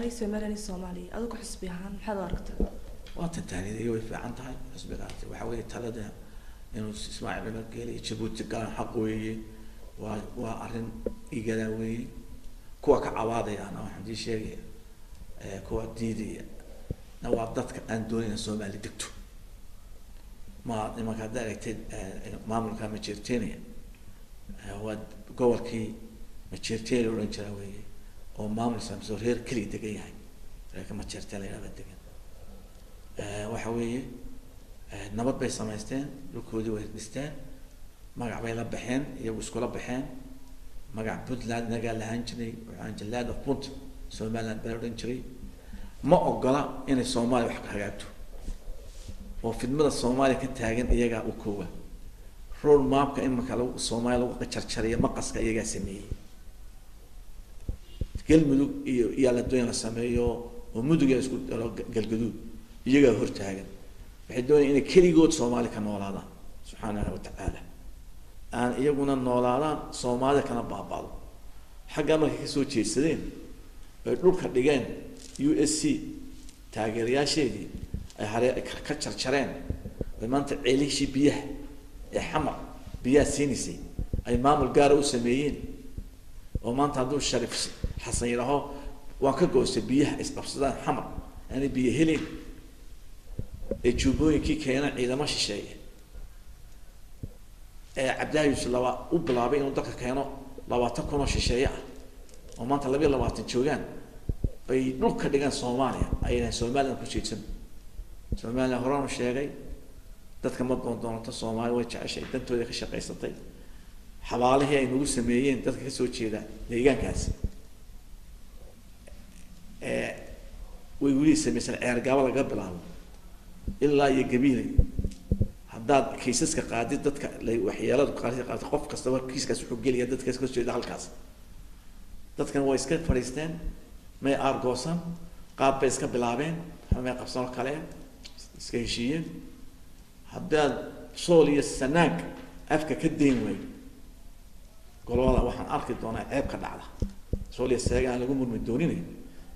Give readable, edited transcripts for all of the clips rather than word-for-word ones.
maray Somaliland iyo Soomaaliya, adigu xisbi ahaan maxaad u aragtaa? Waa tantaaniyada, way fiican tahay. Xisbigaasi waxa weeye talada inuu Ismaaciil Cumar Geele iyo Jabuuti galaan xaq weeye, waa arrin igada weeye. Kuwa ka cawaadayana waxaan dii sheegaya, kuwa diidaya na waa dadka aan doonayna Soomaali degto. Ma nimanka hadda aragtid maamulka Majeerteenaya, waa gobolkii Majeerteen la odhan jiraa weeye, oo maamul samso reer keliya degan yahay, reerka Majeerteen la yidhahda degan. Waxa weeye nabad bay samaysteen, dhulkoodii way dhisteen, magac bay la baxeen, iyagu iskula baxeen magac Puntland. Inagaa lahaan jiray, waxaan jiray Land of Punt, Somaliland baa la odhan jiray. Ma ogola inay Soomaaliya wax ka hagaagto, oo fidmada Soomaaliya ka taagan iyagaa u koowa. Road mapka imika lagu Soomaaliya lagu jarjariyo maqaska iyagaa sameeyey. Galmudug iyo iyaa la doonaya la sameeyo oo Mudug isku daro Galgaduud, iyagaa hortaagan. Waxay doonayaan inay keligood Soomaali ka noolaadaan, subxaanahu watacaala, aan iyaguna noolaadaan, Soomaalida kana baaba'do. Xaggaa markay kasoo jeedsadeen ay dhulka dhigeen USC taageerayaasheedii, ay hare ka jarjareen, ay maanta ceelishii biyaha ee Xamar biyaha siinaysay ay maamul gaara u sameeyeen, oo maanta hadduu Shariif Xasan yidhaaho waan ka goostay biyaha, isqabsadaan, Xamar aanay biyo helin, ee juubooyinkii keenan ciidamo shisheeye, ee Cabdillahi Yuusuf laba u bilaabay inuu dalka keeno 20,000 oo shisheeye ah, oo maanta 22 joogaan, ay dhulka dhigaan Soomaaliya, ayna Somaliland ku jeedsan. Somaliland horaan u sheegay, dadka ma doon doonato Soomaaliya, way jeceshay, dantooda ka shaqaysatay. Xabaalihii ay nagu sameeyeen dadka kasoo jeeda deegaankaasi way weli samaysan, Ceergaabo laga bilaabo ilaa iyo Gabiiley. Haddaad kiisaska qaadid dadka waxyeeladu qaadid qaadid, qof kastaba kiiskaas wuxuu gelaya dadka kasoo jeeda halkaas. Dadkan way iska fadhiisteen, may aargoosan, qaab bay iska bilaabeen, may qabsan oo kale iska heshiiyeen. Haddaad Sool iyo Sanaag afka ka dayn waydo golobada, waxaan arki doonaa ceeb ka dhacda Sool iyo Sanaag aan lagu murmi doonin,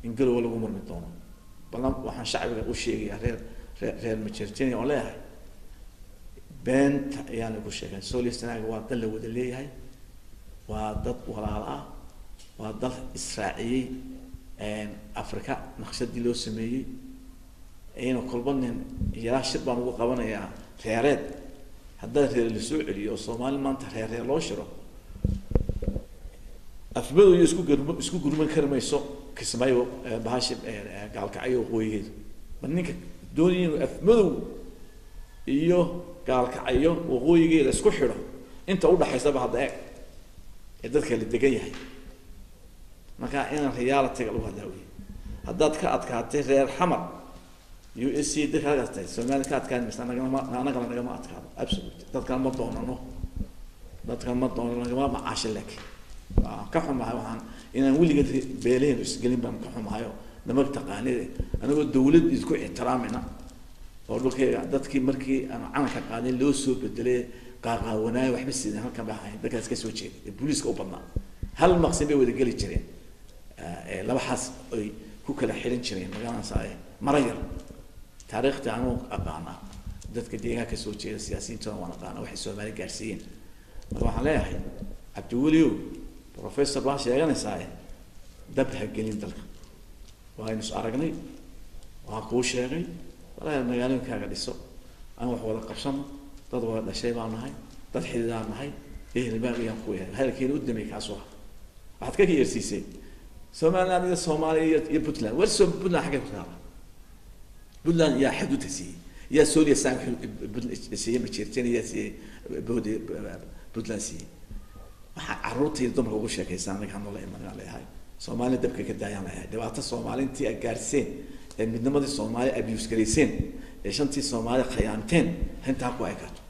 in Galowa lagu murmi doono. Balan waxaan shacbiga u sheegayaa reer Majeertenia oo leeyahay, beenta ayaan lagu sheegay. Sool iyo Sanaag waa dal la wada leeyahay, waa dad walaal ah, waa dal israaciyey Africa naqshadii loo sameeyey. Ina kolba nin yaraa shir baan ugu qabanayaa reereed. Haddaa reer lasoo celiyo oo Soomaali maanta reer reer loo shiro, Afmadow iyo isku gurm isku gurman kari mayso Kismaayo, bahashi Gaalkacyo waqooyigeedu. Ma ninka doonaya inuu Afmadow iyo Gaalkacyo waqooyigeeda isku xidho, inta udhaxaysaba hadda eeg ee dadka la degan yahay. Marka inaan realityga lagu hadlaa wey. Haddaad ka adkaatay reer Xamar USC dadka adkaatay, Soomaaliya ka adkaan maysa, nagama anagana nagama adkaado, absolute. Dadkan ma doonano, dadkan ma doonano, nagama macaashin. Laakiin waan ka xumahay, waxaan inaan weligeed beelehen isgelin baan ka xumahayo. Nama taqaanide anagoo dawlad isku ixtiraamina oo dhulkayga dadkii markii aan calanka qaadin loo soo bedelay qaaqaawanaayo, waxba sidan halkan baa ahayn. Dadkaas ka soo jeeday ee booliiska u badnaa hal maqsin bay wada geli jireen, laba xaas ay ku kala xiran jireen magaaladaas mara yar. Taariikhda anuu aqaanaa, dadka deegaanka kasoo jeeda siyaasiyiintooda waan aqaanaa, waxay Soomaali gaarsiiyeen. Marka waxaan leeyahay, Cabdiweliow, professor baa sheeganaysaa, dab ha gelin dalka. Waaynu is aragnay, waan kuu sheegay, walaahi magaalooyinkaaga dhiso, aan wax wada qabsano, dad wada dhashay baan nahay, dad xididaan nahay, ehel baan ayaan ku yahay. Hadalkeena u dambeeyay kaasuu ah. Waxaad ka yeersiisay Somaliland iyo Soomaaliya iyo Puntland. War soo Puntland xaggay ku taala? Puntland yaa xuduudka siiyey? Yaa Sooliya saan siiyey? Majeerteen yaa siiyey boodi Puntland siiyey? Waxaa carruurta iyo dumarka ugu sheekaysan anaga hanoola imanaan leeyahay, Soomaalina dabka ka daayaan leeyahay. Dhibaato Soomaalintii aad gaarseen ee midnimadii Soomaali abuse garayseen ee shantii Soomaali khayaanteen, intaa ku ekaato.